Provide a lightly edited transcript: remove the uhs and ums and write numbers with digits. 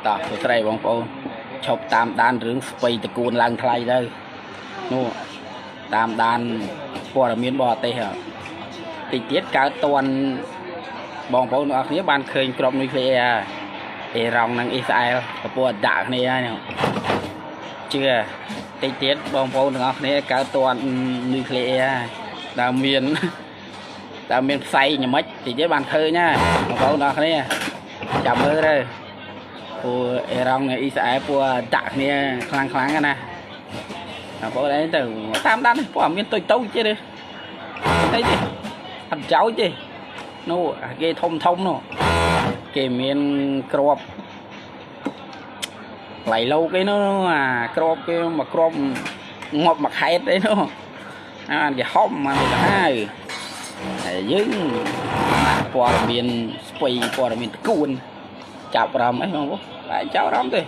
តោះសួស្តីបងប្អូនឈប់តាមដានរឿងស្ពៃតកួនឡើងថ្លៃទៅនោះតាមដានព័ត៌មានបរទេសហ៎តិចទៀតកើតតន់បងប្អូនទាំងអស់គ្នាបានឃើញក្របនុយក្លេអ៊ែរអ៊ីរ៉ង់និងអ៊ីស្រាអែលកំពុងដាក់គ្នាហើយនោះជឿតិចទៀតបងប្អូនទាំងអស់គ្នាកើតតន់នុយក្លេអ៊ែរដើមមាន តើមានផ្សែងយ៉ាងម៉េចតិចទៀតបានឃើញណាបងប្អូនទាំងអស់គ្នាចាំមើលទៅ ពួកអេរ៉ង់និងអ៊ីស្រាអែលពួកដាក់គ្នាខ្លាំងខ្លាំងណាបងប្អូនឯងទៅតាមដានពួកអត់មានតុយតូចទេទេអីទេអត់ចោចទេនោះគេធំធំនោះគេមានក្របឡៃលោកអីនោះអាក្របគេមកក្របងាប់មួយខេតអីនោះអាគេហំមកទៅហើយហើយយើងព័ត៌មានស្ពៃព័ត៌មានតកួន ចាប់អារម្មណ៍អីបងប្អូនតែចាប់អារម្មណ៍ទេ។